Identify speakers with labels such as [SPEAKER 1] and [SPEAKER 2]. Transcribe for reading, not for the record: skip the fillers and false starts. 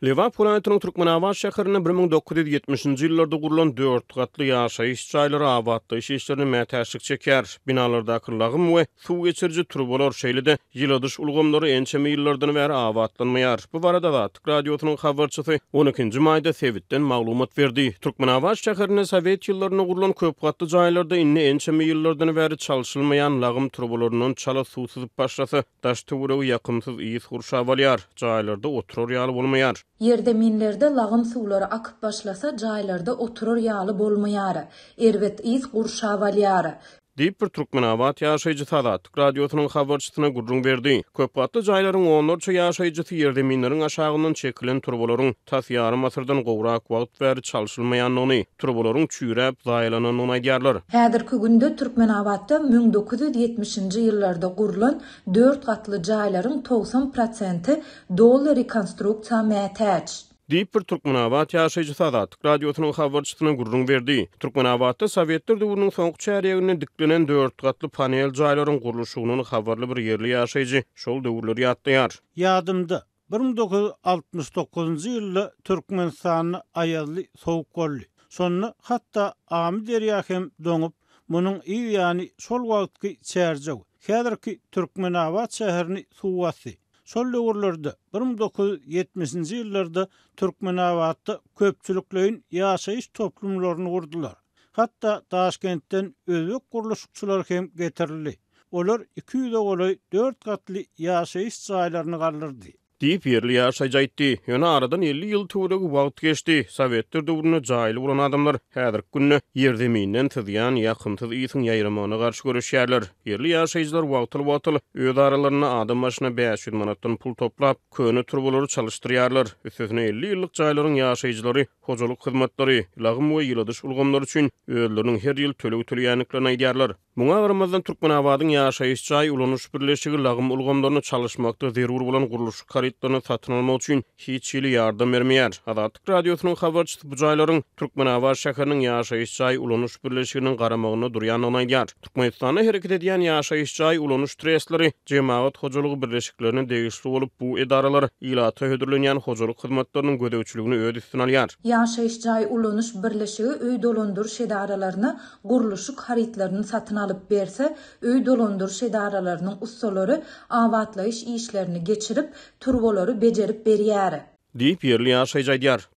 [SPEAKER 1] Lebap welaýatynyň Türkmenabat şäherinde 1970-nji ýyllarda gurlan dört gatly ýaşaýyş jaýlary abatlaýyş işlerine mätäçlik çekýär. Binalardaky lagym we suw geçiriji turbalar, şeýle-de ýyladyş ulgamlary ençeme ýyllardan bäri abatlanmaýar. Bu barada Azatlyk Radiosynyň habarçysy on ikinji maýda sebitden maglumat berdi. Türkmenabat şäherinde sowet ýyllarynda gurlan köp gatly jaýlarda indi ençeme ýyllardan bäri çalşylmaýan lagym turbalaryndan çala suw syzyp başlasa, Daş-töweregi ýakymsyz ys gurşap alýar, jaýlarda oturar ýaly bolmaýar.
[SPEAKER 2] Ýerzeminlerde lagym suwlary akyp başlasa, jaýlarda oturar ýaly bolmaýar. Erbet ys gurşap alýar.
[SPEAKER 1] Diýip, bir türkmenabat ýaşaýjysy Azatlyk Radiosynyň habarçysyna gürrüň berdi. Köpgatly jaýlaryň onlarça ýaşaýjysy ýerzeminleriň aşagyndan çekilen turbalaryň tas ýarym asyrdan gowrak wagt bäri çalşylmaýandygyny, turbalaryň çüýräp, zaýalanandygyny aýdýarlar.
[SPEAKER 2] Häzirki günde Türkmenabatda 1970-nji ýyllarda gurlan dört gatly jaýlaryň 90 prosenti doly rekonstruksiýa mätäç.
[SPEAKER 1] Diýip, bir türkmenabat ýaşaýjysy Azatlyk Radiosynyň habarçysyna gürrüň berdi. Türkmenabatda sowetler döwrüniň soňky çärýeginde diklenen dört gatly panel jaýlaryň gurluşygyndan habarly bir ýerli ýaşaýjy şol döwürleri ýatlaýar.
[SPEAKER 3] Ýadymda, 1969-njy ýylda Türkmenistanda aýazly sowuk boldy. Şonda hatda Amyderýa hem doňup, munuň yz ýany şol wagtky Çärjew, häzirki Türkmenabat şäherini suw basdy. Şol döwürlerde, 1970-nji ýyllarda Türkmenabatda köpçülikleýin ýaşaýyş toplumlaryny gurdular. Hatda Daşkentden özbek gurluşykçylary hem getirildi. Olar 200-e golaý dört gatly ýaşaýyş jaýlaryny galdyrdy.
[SPEAKER 1] Diýip, ýerli ýaşaýjy aýtdy. Ýöne aradan 50 ýyl töweregi wagt geçdi. Sowetler döwründe jaýly bolan adamlar häzirki günde ýerzeminden syzýan ýakymsyz ysyň ýaýramagyna garşy göreşýärler. Ýerli ýaşaýjylar wagtal-wagtal öz aralarynda adam başyna 500 manatdan pul toplap, köne turbalary çalyşdyrýarlar. Üstesine 50 ýyllyk jaýlaryň ýaşaýjylary hojalyk hyzmatlary, lagym we ýyladyş ulgamlary üçin özleriniň her ýyl töleg töleýändiklerini aýdýarlar. Muňa garamazdan, Türkmenabadyň ýaşaýyş jaý ulanyş birleşigi lagym ulgamlaryny çalyşmakda zerur bolan gurluşyk harytlaryny satyn almak üçin hiç hili ýardam bermeýär. Azatlyk Radiosynyň habarçysy bu jaýlaryň Türkmenabat şäheriniň ýaşaýyş jaý ulanyş birleşiginiň garamagynda durýandygyny aýdýar. Türkmenistanda hereket edýän ýaşaýyş jaý ulanyş trestleri jemagat hojalygy birleşiklerine degişli bolup, bu edaralar ilata hödürlenýän hojalyk hyzmatlarynyň gözegçiligini öz üstüne alýar.
[SPEAKER 2] Ýaşaýyş jaý ulanyş birleşigi öý dolandyryş edaralaryna gurluşyk harytlaryny satyn alyp berse, öý dolandyryş edaralarynyň ussalary abatlaýyş işlerini geçirip, turbalary bejerip berýär.
[SPEAKER 1] Diýip, ýerli ýaşaýjy aýdýar.